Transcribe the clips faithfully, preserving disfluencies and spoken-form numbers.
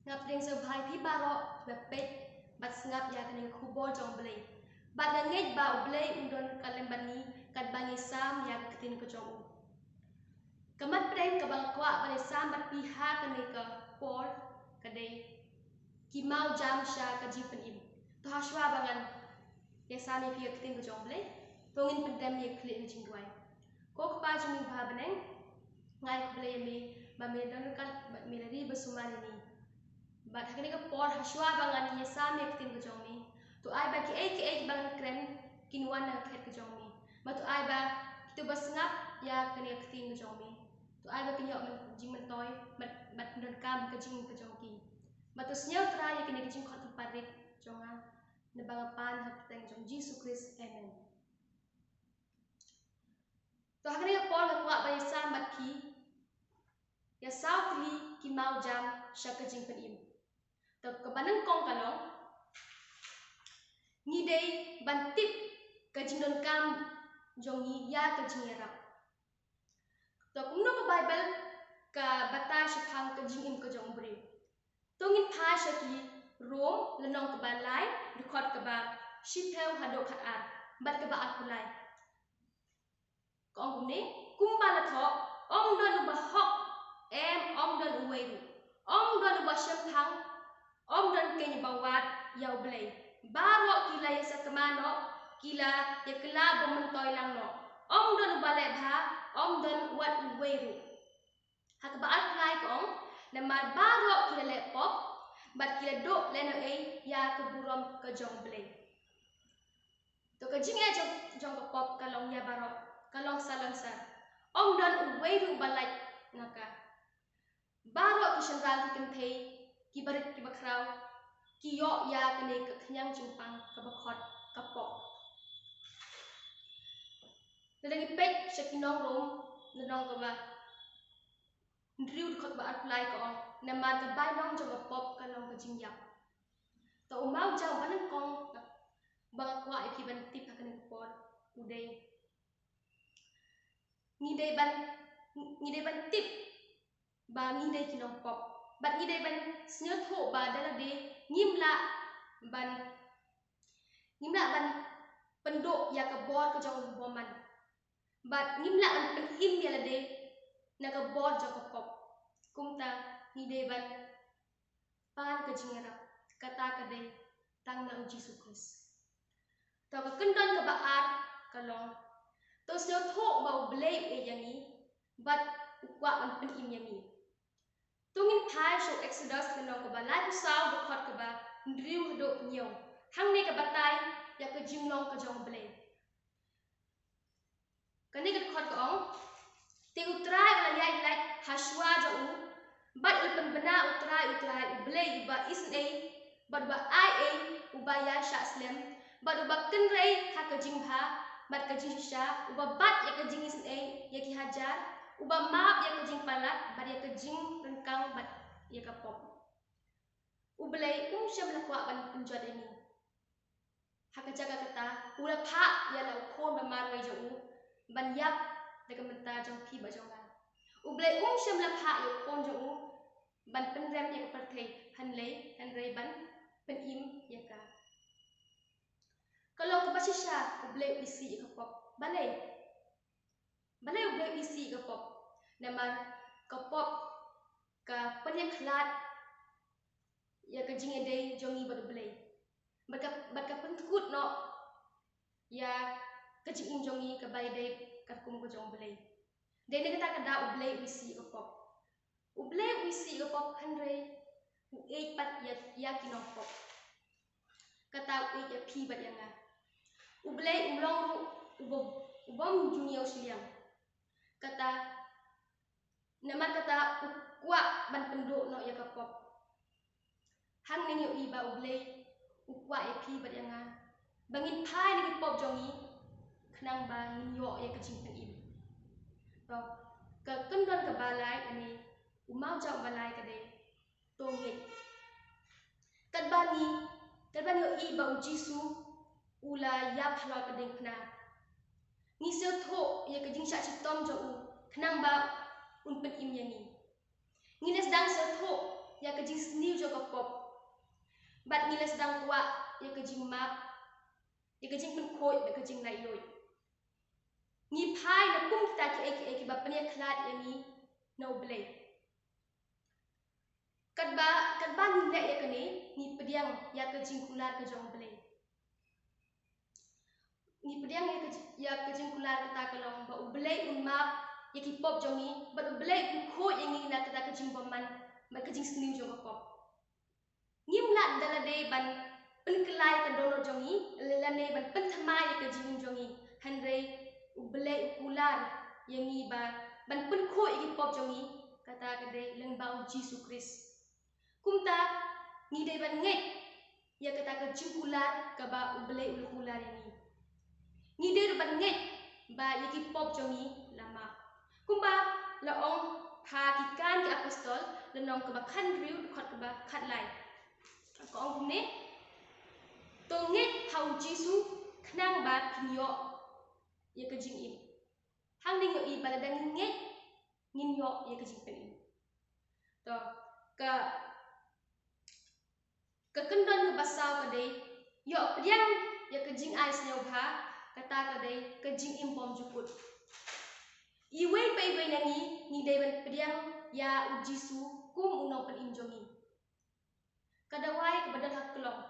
Nga pdiang sngewbha ïa phi baroh ba peit bad sngap ïa kane ka khubor jong U Blei. Bad nga ngeit ba U Blei un don ryngkat lem bad ngi katba ngi sam ïa ka ktien ka jong u. Ka mat pdeng kaba nga kwah ban ïasam bad phi ha kane ka por ka dei: Ki mawjam sha ka jingpynim. To hashwa ba ngan ïasam ïa phi ka ktien ka jong U Blei, to ngin pyndem ïa ka khlieh ka jingduwai. Ko Kpa jong ngi ba ha bneng, nga ai khublei ïa me ba me don ryngkat bad me la ri ba sumar ïa ngi. Bad ha kane ka por hashwa ba ngan ïasam ïa ka ktien ka jong me, to ai ba kiei kiei ba ngan kren kin wan na ka khet ka jong me. Bad to ai ba kito ba sngap ïa kane ka ktien ka jong me, to ai ba kin ïoh jingmyntoi bad, bad donkam ka jingim ka jong ki. Bad to sngew Trai ïa kane ka jingkhot kyrpad rit jong nga, naba nga pan ha ka kyrteng jong Jisu Khrist. Amen. To ha kane ka por nga kwah ban ïasam bad phi ïa saw tylli ki mawjam sha ka jingpynim. To kaba nyngkong ka long, ngi dei ban tip ka jingdonkam jong ngi ïa ka jingïarap. To kumno ka Baibl ka batai shaphang ka jingim ka jong u briew? To ngin phai sha ki Rom lynnong kaba lai, dkhot kaba shiphew haduh khatar bad kaba arphew lai. Ka ong kumne: Kumba la thoh, ym don uba hok, em, ym don uwei ruh. Ym don uba shemphang, ym don keiñ ba wad ïa U Blei. Baroh ki la ïasakma noh, ki la ïakylla bym myntoi lang noh. Ym don uba leh bha, ym don wat uwei ruh. Ha kaba arphew lai ka ong: Namar baroh ki la leh pop, bad ki la duh lehnohei ïa ka burom ka jong U Blei. To ka jingeh jong, jong ka pop ka long ïa baroh, ka long salonsar. Ym don uwei ruh ba lait na ka. Baroh ki shynrang ki kynthei, ki barit ki bakhraw, ki ïoh ïa kane ka khñiang jingpang kaba khot ka pop. Lada ngi peit sha ki nong Rom lynnong kaba hynriew dkhot ba arphew lai ka ong: Namar ka bainong jong ka pop ka long ka jingïap. To u mawjam ba nyngkong ba nga kwah ïa phi ban tip ha kane ka por u dei, ngi dei ban, ngi dei ban tip ba ngi dei ki nongpop. Bad ngi dei ban sngewthuh ba da lade ngim lah ban, ngim lah ban pynduh ïa ka bor ka jong u bymman. Bad ngim lah ban pynim ïa lade na ka bor jong ka pop. Kumta ngi dei ban pan ka jingïarap, kata ka dei tang na U Jisu Khrist. To ka kyndon kaba ar ka long, to sngewthuh ba U Blei u ïeit ïa ngi bad u kwah ban pynim ïa ngi. To ngin phai sha u Exodus lynnong kaba laiphew saw dkhot kaba hynriew haduh hynñiew. Hangne ka batai ïa ka jinglong ka jong U Blei. Kane ka dkhot ka ong: Te U Trai u la ïaid lait ha shuwa jong u, bad u la pynbna: U Trai, U Trai, U Blei uba isynei bad uba aiei, uba ïaishah slem bad uba kynrei ha ka jingbha bad ka jingshisha, uba bat ïa ka jingisynei ïa ki hajar, uba map ïa ka jingpalat bad ïa ka jingryngkang bad ïa ka pop. U Blei um shym la kwah ban pynjot ïa ngi. Ha ka jaka kata, u la phah ïa la u Khun ba marwei jong u ban ïap na ka bynta jong phi bad jong nga. U Blei um shym la phah ïa u Khun jong u ban pynrem ïa ka pyrthei, hynrei, hynrei ban pynim ïa ka. Ka long kaba shisha U Blei u isih ïa ka pop. Balei? Balei U Blei u isih ïa ka pop? Namar ka pop ka pynïakhlad ïa ka jingïadei jong ngi bad U Blei. Bad ka, bad ka pynkut noh ïa ka jingim jong ngi kaba ïadei katkum ka jong U Blei. Dei na kata ka daw U Blei u isih ïa ka pop. U Blei u isih ïa ka pop hynrei u ïeit pat ïa, ïa ki nongpop. Kata u ïeit ïa phi bad ïa nga. U Blei um long ruh u bym, u bym ju ñiew shiliang. Kata, namar kata u kwah ban pynduh noh ïa ka pop. Hangne ngi ïohi ba U Blei u kwah ïa phi bad ïa nga ba ngin phai na ki pop jong ngi khnang ba ngin ïoh ïa ka jingpynim. To, ka kyndon kaba lai, ane u mawjam ba lai ka dei: To ngeit. Katba ngi, katba ngi ïohi ba U Jisu u la ïap halor ka diengphna, ngi sngewthuh ïa ka jingshah shitom jong u khnang ba un pynim ïa ngi. Ngin ïa sdang sngewthuh ïa ka jingsniew jong ka pop. Bad ngi la sdang kwah ïa ka jingmap, ïa ka jingpynkhuid, ïa ka jinglaitluid. Ngi phai na kum kita kiei kiei kiba pynïakhlad ïa ngi na U Blei. Katba, katba ngi leh ïa kane, ngi pdiang ïa ka jingkular ka jong U Blei. Ngi pdiang ïa ka ji-, ïa ka jingkular kata ka long ba U Blei un map ïa ki pop jong ngi, bad U Blei un khuid ïa ngi na kata ka jingbymman, bad ka jingsniew jong ka pop. Ngim lah da lade ban pynkylla ïa ka dohnud jong ngi, lane ban pynthymmai ïa ka jingim jong ngi. Hynrei U Blei u kular ïa ngi ba ban pynkhuid ïa ki pop jong ngi, kata ka dei lyngba U Jisu Khrist. Kumta, ngi dei ban ngeit ïa kata ka jingkular kaba U Blei u la kular ïa ngi. Ngi dei ruh ban ngeit ba ïa ki pop jong ngi la map. Kumba la ong ha Ki Kam ki Apostol, lynnong kaba khathynriew, dkhot kaba khatlai. Ka ong kumne: To ngeit ha U Jisu khnang ba phin ïoh ïa ka jingim. Hangne ngi ïohi ba lada ngin ngeit, ngin ïoh ïa ka jingpynim. To, ka, ka kyndon kaba saw ka dei, ïoh pdiang ïa ka jingai sngewbha, kata ka dei ka jingim bymjukut. Iwei pa iwei na ngi, ngi dei ban pdiang ïa U Jisu kum U Nongpynim jong ngi. Ka dawai kaba don ha klong: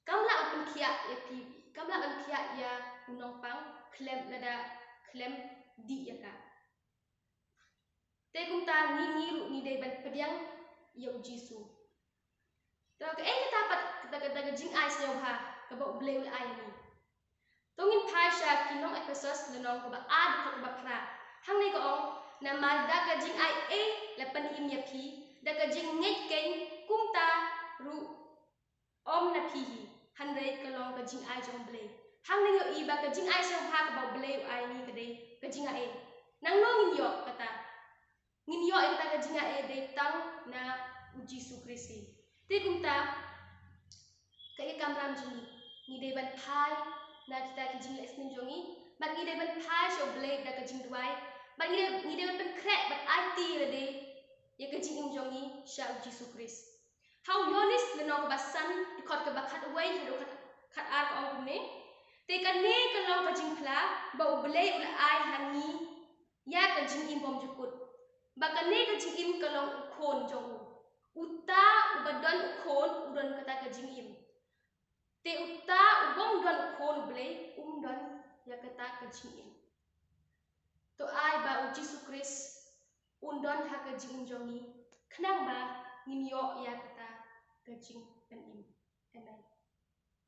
Kam lah ban pynkhiah ïa phi, kam lah ban khiah ïa u nongpang khlem, lada khlem dih ïa ka. Te kumta ngi, ngi ruh ngi dei ban pdiang ïa U Jisu. To kaei kata pat kata, kata ka jingai sngewbha kaba U Blei u la ai ïa ngi? To ngin phai sha Ki Nong Ephesos, lynnong kaba ar, dkhot kaba phra. Hangne ka ong: Namar da ka jingai ei la pynim ïa phi, da ka jingngeit keiñ, kumta ruh ym na phi hi, hynrei ka long ka jingai jong U Blei. Hangne ngi ïohi ba ka jingai sngewbha kaba U Blei u ai ïa ngi ka dei ka jingai ei. Nangno ngin ïoh kata? Ngin ïoh ïa kata ka jingai ei dei tang na U Jisu Khrist hi. Te kumta, ka ïa kamram jong ngi, ngi dei ban phai na kita ki jingleh snem jong ngi, bad ngi dei ban phai sha U Blei da ka jingduwai, bad ngi dei, ngi dei ban pynkhreh bad aiti lade ïa ka jingim jong ngi sha U Jisu Khrist. Ha u Ïoannis lynnong kaba san, dkhot kaba khatwei haduh khat, khatar ka ong kumne: Te kane ka long ka jingphla ba U Blei u la ai ha ngi ïa ka jingim bymjukut, ba kane ka jingim ka long U Khun jong u. Uta uba don U Khun u don kata ka jingim. Te uta u bym don U Khun U Blei um don ïa kata ka jingim. To ai ba U Jisu Khrist un don ha ka jingim jong ngi, khnang ba ngin ïoh ïa kata ka jingpynim.